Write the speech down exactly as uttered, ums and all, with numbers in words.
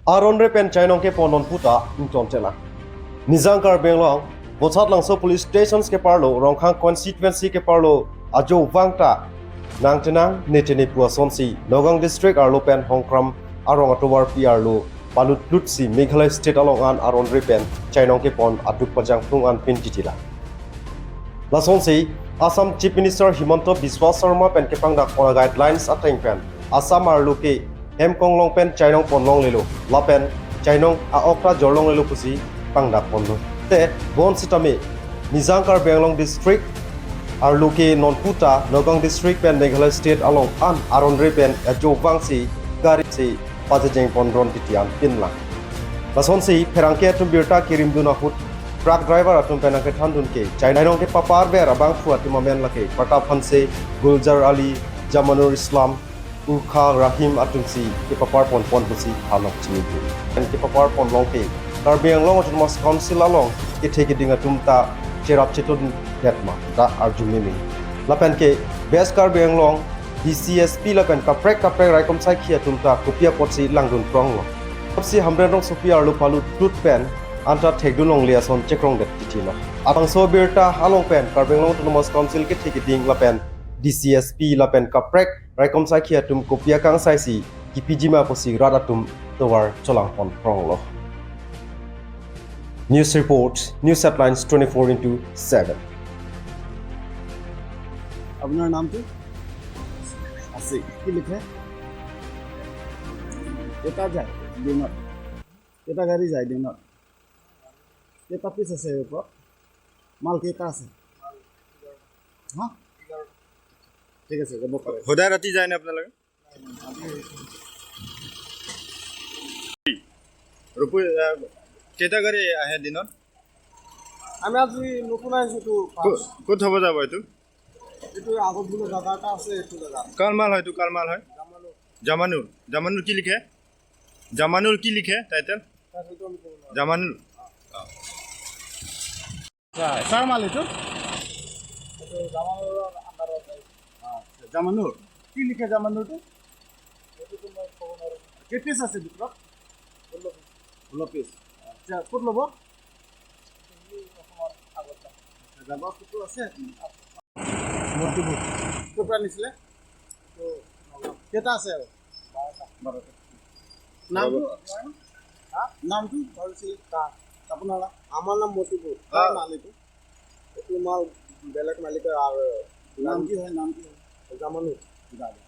Aron re pen chainong kepon non puta ington chela. Nijang Karbi Anglong, Bosat Langso Police Stations keparlo, Rongkhang Constituency keparlo, ajo vangta nang tenang, ne tene pu asonsi, Nagaon District arlo pen Hongkram arong atovarpi arlo palut lut si Meghalaya State along an aron re pen chainong kepon aduk pajangtung an pin titila. Lasonsi, Assam Chief Minister Himanta Biswa Sarma pen kepangdak pon a-guidelines ateng pen, Assam arlo ke hem konglong pen chainong pon longlelo, lapen chainong a-ok ta jor longlelo pusi pangdak ponlo. Te, bonsitame, Nijang Karbi Anglong District arlo ke non puta, Nagaon District pen Meghalaya State along an aron re pen ajo vangsi gari si pajejeng pon ron titi an pinlang. Lasonsi pherangke atum birta kirimdun ahut truck driver atum pen nangkethandun ke, chainong kepapar ver abangphu atum amen lake Pratap Hanse, Gulzar Ali, Jamanul Islam, Urkha Rahim atum si kepapar pon pon pusi hanok chini. Pen kepapar pon long ke, Karbi Anglong Autonomous Council along kethe keding atum ta cherap chetun det ma ta arju meme. Lapen ke West Karbi Anglong D C S P lapen kaprek kaprek raikom saikhi atum ta kopi apotsi langdun pronglo. Apotsi Hamren Rongsopi arlo palut lut pen anta thekdun longle ason chekrong det titi lo. Labangso abirta along pen Karbi Anglong Autonomous Council kethe keding lapen D C S P lapen kaprek raikom saikhi atum kopi akangsai si kipiji ma pusi rat atum tovar cholang pon pronglo. News report, News Headlines twenty-four into seven. আপোনাৰ নামটো? আছে। কি লিখে? কেইটা যায় দিনত? কেইটা গাড়ী যায় দিনত? কেইটা পিচ আছে ওপৰত? মাল কেইটা আছে? হা? ঠিক আছে, যাব পাৰে। সদায় ৰাতি যায়নে আপোনালোকে? ৰূপৈ, আহ, কেইটা গাড়ী আহে দিনত? আমি আজি নতুন আহিছো তো, ক'ত, ক'ত থ'ব যাব এইটো? এইটো আগত বোলে জাগা এটা আছে, এইটো জাগা। কাৰ মাল হয় এইটো? কাৰ মাল হয়? জামানুৰ। জামানুৰ। জামানুৰ কি লিখে? জামানুৰ কি লিখে টাইটেল? টাইটেলটো আমি ক'ব নোৱাৰোঁ। জামানুৰ। আচ্ছা, কাৰ মাল এইটো? এইটো জামানুৰৰ আণ্ডাৰত যায়। আচ্ছা, জামানুৰ। কি লিখে জামানুৰটো? এইটোতো মই ক'ব নোৱাৰোঁ। কেই পিচ আছে ভিতৰত? ষোল্ল পিচ। ষোল্ল পিচ। আচ্ছা, ক'ত ল'ব? এই অসমৰ আগত যাম। আচ্ছা, জাগা ক'তো আছে? মতিপুৰ। ক'ৰ পৰা আনিছিলে? এইটো নগাঁও। কেইটা আছে আৰু? বাৰটা। বাৰটা। নামটো? হা? নামটো? হৰিশ্ৰী দাস। আপোনাৰ নাম? আমাৰ নাম মতিপুৰ। কাৰ মাল এইটো? এইটো মাল বেলেগ মালিকৰ আৰু নাম কি হয়? নাম কি হয়? জামানুৰ। জামানুৰ।